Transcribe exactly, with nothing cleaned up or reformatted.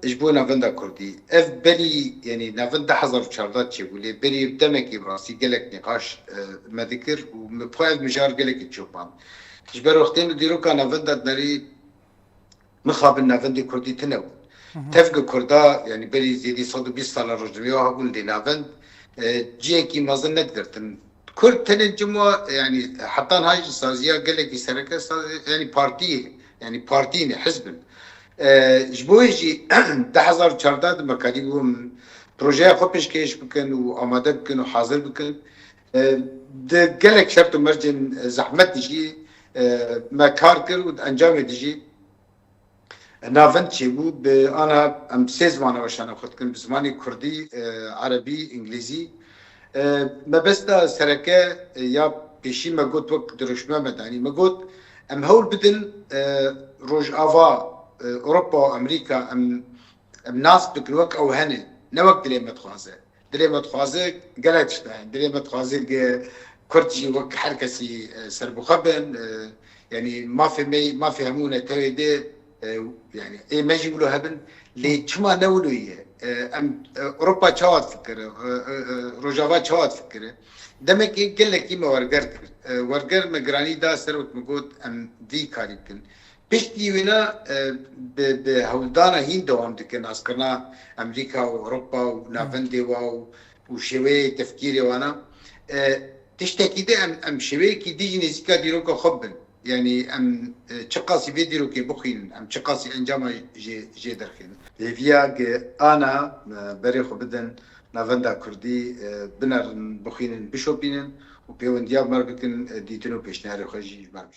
Ji bo navenda Kurdî. Ev berî, yanî navend du hezar û çardeh çêbû, lê berî demekî bi rastî gelek nîqaş, e, me dikir û min bi xwe ev mijar gelekî çopand. Ji ber wextê min dîroka navenda dinerî, mixabin navendê Kurdî tune bûn. Tevge Kurda, yanî berî zêdî sed û bîst sala rojnameya hebûn lê navend, e, cihekî mezin nedigirtin. Kurd tenê cima, yanî heta niha jî saziya gelekî sereke saz-, yanî partiyê, yanî partî ne, hizb in. E, ji bo wê jî du hezar û çardeh de me karîbûn projeya xwe pêşkêş bikin û amade bikin û hazir bikin. E, di gelek şert û mercên zehmet de jî, e, me kar kir û di encamê de jî navend çêbû. Bi ana em sê ziman weşana xwe dikin, bi zimanê kurdî, e, erebî, îngilîzî. E, mebesta sereke, e, ya pêşî me got, wek dirûşme me danî, me got, em hewl bidin, e, Rojava, e, Ewropa û Amerîka, em, em nas bikin wek ew hene, ne wek dilê me dixwaze. Dilê me dixwaze gelek tişt hene. Dilê me dixwaze ge Kurd jî wek her kesî, e, serbixwe bin, e, yanî mafê me, mafê hemû netewê de, e, yanî ê me jî wilo hebin. Lê çima ne wilo ye? E, em, e, Ewropa çawa difikire? E, e, e, Rojava çawa difikire? Demekê gelekî me werger kir. E, werger me giranî da ser, wek min got, em vî karî bikin. Piştî wêna, e, bi, bi hewldana hîn dewam dike, naskirina Amerîka û Ewropa û navendê wa û, û şêweyê tefkîrê wana. E, tiştekî de em, em şêweyekî dî jî nêzîka dîroka xwe bin. Yanî em, e, çiqasî vê dîrokê bixwînin, em çiqasî encama jê, jê derxînin. Hêviya ge ana, e, berê xwe bidin navenda Kurdî, e, binerin, bixwînin, bişopînin û pêwendiya bi me re bikin, e, dîtin û pêşniyarê xwe jî ji me re bişînin.